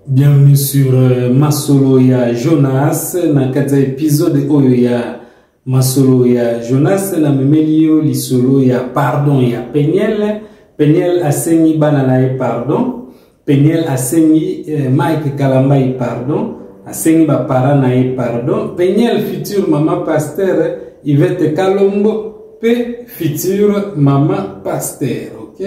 Bienvenue sur Masolo ya Jonas na kati ya episode oyo ya Masolo ya Jonas na memeli yo lisolo ya pardon ya Peniel. Peniel asengi bana na ye pardon. Peniel asengi Mike Kalambay pardon. Asengi ba parents na ye pardon. Peniel future mama pasteur Yvette Kalombo pe future mama pasteur. OK?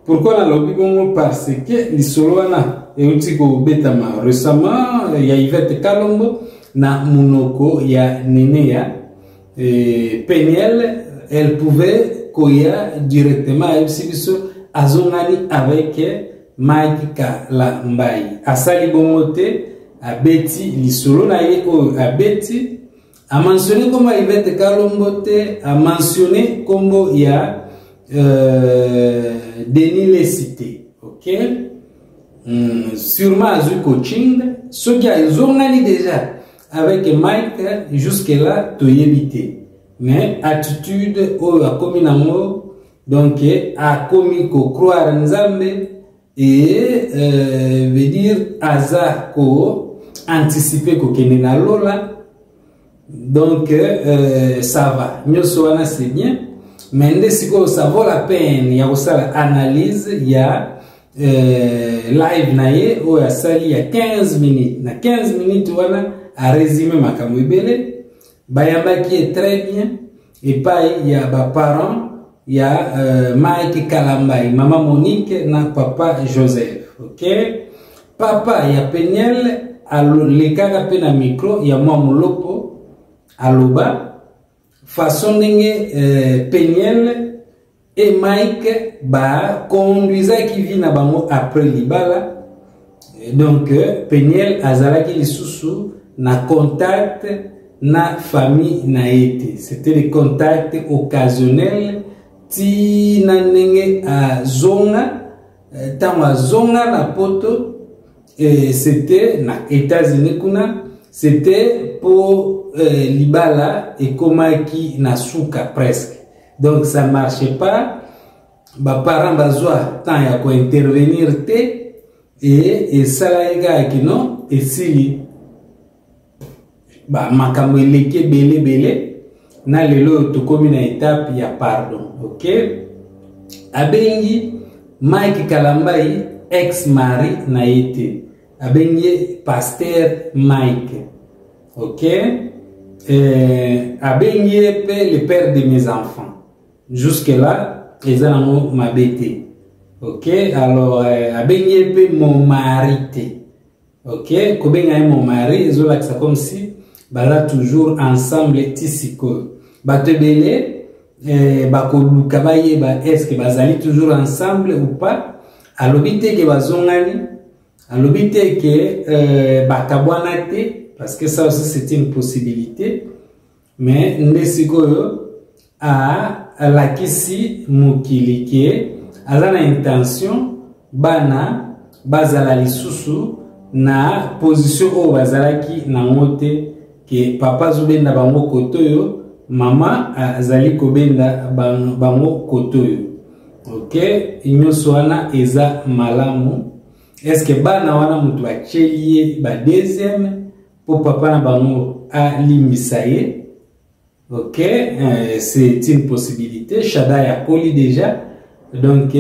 Pourquoi nalobi bongo? Parce que lisolo wana euti kobetama récemment ya Yvette Kalombo na munoko ya Neneya Peniel, elle pouvait koya directement ayebisi biso azongani avec Mike Kalambay. Asali bongo te, abeti lisolo na ye oyo abeti, a mentionné kombo ya Yvette Kalombo te, a mentionné kombo ya Denis Lessie te. OK? Sûrement azwi coaching, soki azongani déjà avec Mike jusque là toyebi te. Mais attitude oyo akomi nango, donc akomi ko croire Nzambe et veut dire aza ko anticiper kokende na lola. Donc ça va, nyonso wana c'est bien, mais nde sikoyo ça vaut la peine ya kosala analyse ya live na ye oyo asali ya 15 minutes. Na 15 minutes wana a résumé makambo ebele, bayambaki ye très bien epai ya ba parents ya Mike Kalambay, mama Monique na papa Joseph. OK, papa ya Peniel alekaka pe na micro ya mwa Mulopo, aloba façon ndenge Peniel et Mike ba conduisaki vie na bango après libala. Donc Peniel azalaki lisusu na contact na famille na ye te, c'était des contacts occasionnels ti na ndenge azonga, ntango azonga na poto, c'était na États-Unis kuna, c'était pour libala ekomaki na suka presque, donc ça marchait pas, ba parents bazwa temps ya ko intervenir te et esalaki kaka kino esili ba makambo eleki ebele ebele na lelo oyo tokomi na étape ya pardon. OK, abengi Mike Kalambay ex-mari na ye te, abengi ye pasteur Mike. OK, abengi ye pe le père de mes enfants. Jusque là eza nango mabe te. OK, alors abengi ye pe mon mari te. OK, kobenga ye mon mari ezolakisa comme si baza toujours ensemble ti sikoyo. Bato ebele bakoluka bayeba est-ce que bazali toujours ensemble ou pas. Alobi te ke bazongani, alobi te ke bakabwana te, parce que ça aussi c'est une possibilité. Mais nde sikoyo alakisi mokili ke aza na intention bana bazala lisusu na position oyo bazalaki nango te, ke papa azobenda bango koto oyo, mama azali kobenda bango koto oyo. OK, nyonso wana eza malamu. Est-ce que bana wana moto atieli ye ba deuxième po papa na bango alimbisa ye? OK, c'est une possibilité. Shaddai akoli déjà, donc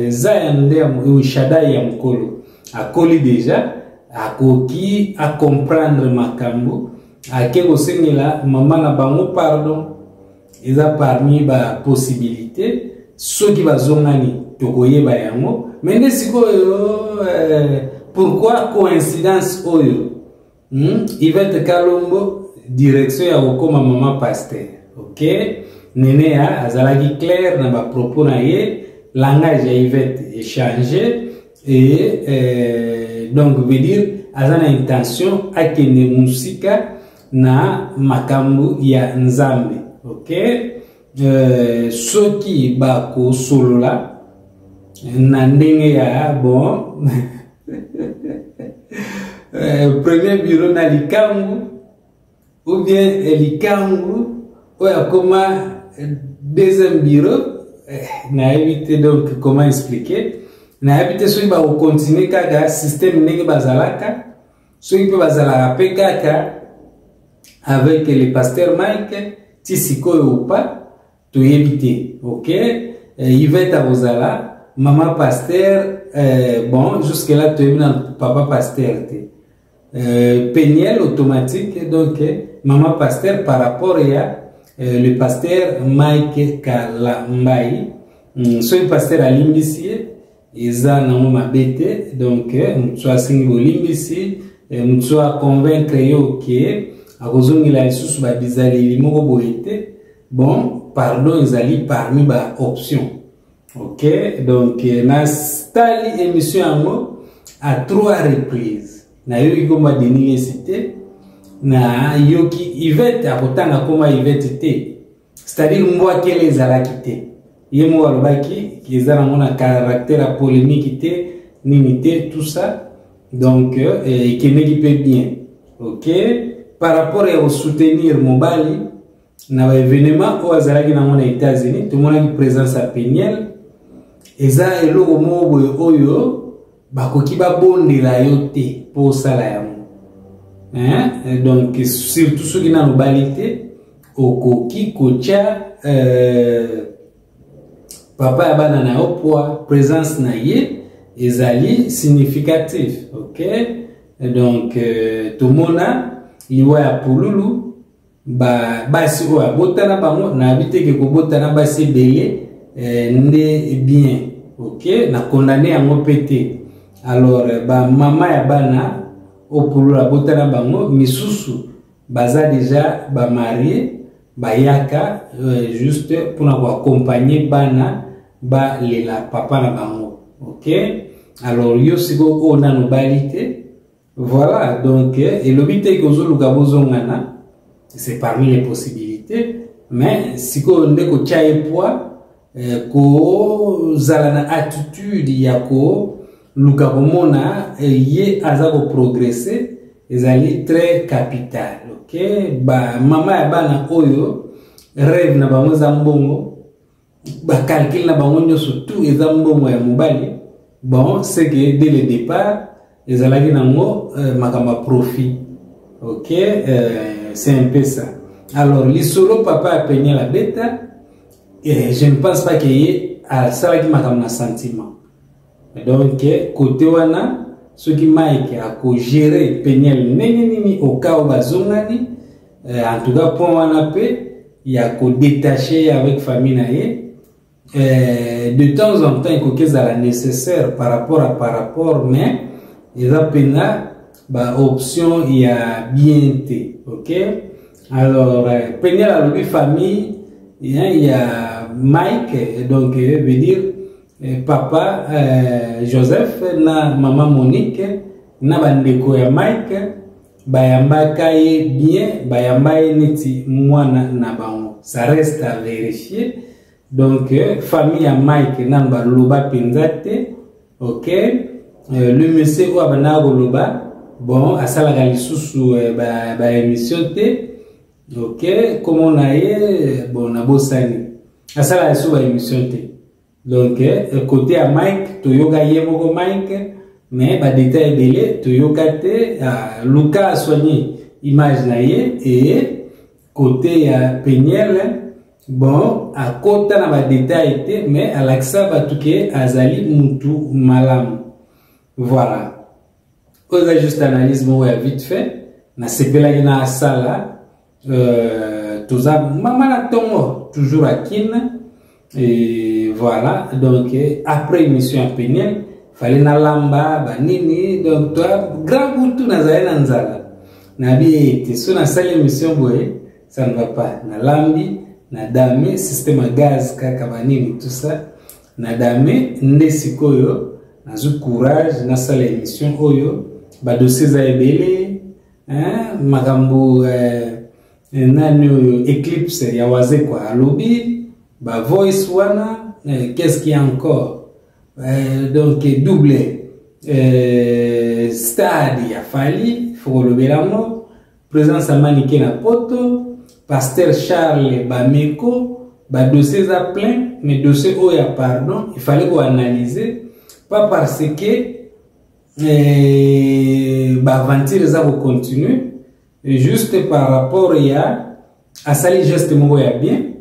Zaya nde ya Shaddai ya mokolo akoli déjà, akoki a comprendre makambo, ake kosengela mama na bango pardon, eza parmi ba possibilité. Soki bazongani tokoyeba yango. Mais nde sikoyo pourquoi coïncidence oyo? Yvette Kalombo direction ya kokoma mama pasteur. OK, Neneya azalaki clair na ba propos na ye, langage ya Yvette échangé et donc veut dire aza na intention akende musika na makambo ya Nzambe. OK, soki bakosolola na ndenge ya bon premier bureau na likangu ou bien likangu oyo akoma deuxième bureau, nayebi te. Donc comment expliquer? Nayebi te soki bakokontinue kaka systeme ndenge bazalaka, soki mpe bazalaka mpe kaka avec le pasteur Mike ti sikoyo ou pas, toyebi te. Ok, Yvette akozala mama pasteur, bon, jusque là toyebi na papa pasteur te. Peniel automatique, donc mama pasteur par rapport ya le pasteur Mike Kalambai. Soki pasteur alimbisi ye, eza nango mabe te. Donc motu asengi bolimbisi, motu aconvaincre yo ke akozongela lisusu babizaleli moko boye te, bon, pardon ezali parmi ba option. Ok, donc nastali émission yango à trois reprises, nayoki komba Denis Lesi te, nayoki Yvette akotanga komba Yvette te, c'est-à-dire mbwakele ezalaki te. Ye moko alobaki eza nango na caractère ya polémique te, nini te, tout ça. Donc ekendeki mpe bien. Ok, par rapport ya kosoutenir mobali na baévénement oyo azalaki nango na États-Unis, tomonaki présence ya Peniel. Eza eloko moko boye oyo bakoki babondela yo te mpo osala yango, hein? Donc surtout soki nano obali te, okoki kotya papa ya bana na yo poids, présence na ye ezali significatif. Ok, donc tomona liwa ya Pululu, basi oyo abotana bango, nayebi te ke kobotana basi ebele nde bien. Ok, na condamné yango mpe te. Alors bamama ya bana oyo Pululu abotana bango, misusu baza déjà bamarie, bayaka juste mpona koaccompagne bana balela papa na bango. Ok, alors yo sikoyo oyo nano bali te, voilà. Donc elobi te ke ozoluka bozongana, c'est parmi les possibilités, mais sikoyo nde kotia ye poids, kozala na attitude ya koluka komona ye aza koprogresse, ezali très capital. Ok, bamama ya bana oyo rêve na bango eza mbongo, bacalcul na bango nyonso tout eza mbongo ya mobali. Bon, c'est que dès le départ ezalaki nango makambo ya profit. Ok, c'est un peu ça. Alors lisolo papa ya Peniel abeta, je ne pense pas ke ye asalaki makambo na sentiment. Donc côté wana, soki Mike akogere Peniel ndenge nini au cas oyo bazongani, en tout cas point wana mpe ya kodétache avec famille na ye, de temps en temps ekoki ezala nécessaire par rapport, mais eza mpenza baoption ya bien te. Ok, alors Peniel alobi famille ya Mike, donc veut dire papa Joseph na mama Monique na bandeko ya Mike bayambaka ye bien, bayamba ye neti mwana na bango. Ça reste à vérifier. Donc famille ya Mike nanu baloba mpenza te. Ok, le monsieur oyo abandaka koloba, bon, asalaka lisusu baémission ba te. Ok, kombo na ye, bon, nabosani, asalaka lisusu baémission te. Donc côté ya Mike toyoka ye moko Mike, mais badétail ebele toyoka te. Luka asoigne image na ye. E côté ya Peniel, bon, akota na badétail te, mais alakisa bato ke azali mutu malamu. Voilà, oyo eza juste analyse moko ya vite fait nasepelaki na asala. Toza mama na ntongo, toujours à Kin. Et voilà, donc après émission ya Peniel, fallait nalamba banini. Donc toa grand butu nazali na nzala, nabi ete so nasali émission boye, ça ne va pas. Nalambi na dame système ya gaz kaka, banini, tout ça, na dame nde sikoyo nazwi courage nasala émission oyo. Badossier eza ebele, makambo nani oyo, éclipse ya Wazekwa alobi bavoice wana, qu'est-ce qu'il y a encore, donc double stade ya Fally, faut kolobela yango, présence ya Manike na Poto, pasteur Charles Bameko, badossier eza plein. Mais dossier oyo ya pardon, il fallait koanalyser. Pas parce que eh, baaventure eza kocontinue, juste par rapport ya asali geste moko ya bien.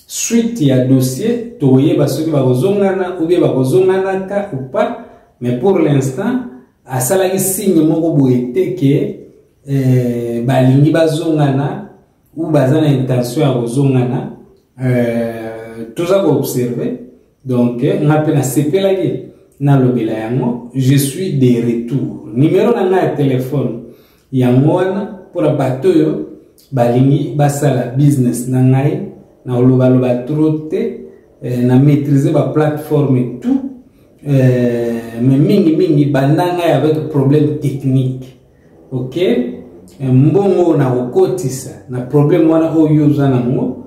Suite ya dossier, tokoyeba soki bakozongana ou bien bakozonganaka ou pas, mais pour l'instant asalaki signe moko boye te ke eh, balingi bazongana ou baza na intention ya kozongana. Toza koobserve. Donc nga mpe nasepelaki nalobela yango. Je suis de retour. Numero na ngai ya telefone yango wana, mpona bato oyo balingi basala business na ngai. Na kolobaloba trop te, na maîtriser baplateforme tout, mais mingimingi banda ngai avec problème technique. Ok, mbongo na kokotisa na problème wana oyo oza nango,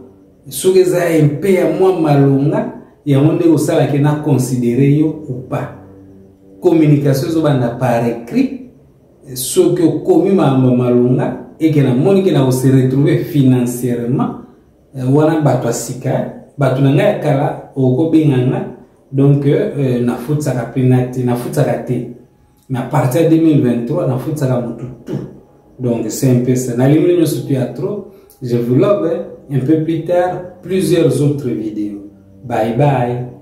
soki eza mpe ya mwa malonga, yango nde kosalaki na considere yo ou pas. Communication ezobanda par écrit. Soki okomi makambo malonga eke namoni ke na kose retrouver financièrement wana, bato ya sika, bato na ngai ya kala, okobenga nga. Donc nafutisaka mpe nga te, nafutisaka te, mais à partir ya 2023 nafutisaka motu tout. Donc c'est un peu ça. Nalingi nyonso tu ya trop. Je vous love. Un peu plus tard, plusieurs autres vidéos. Bye bye.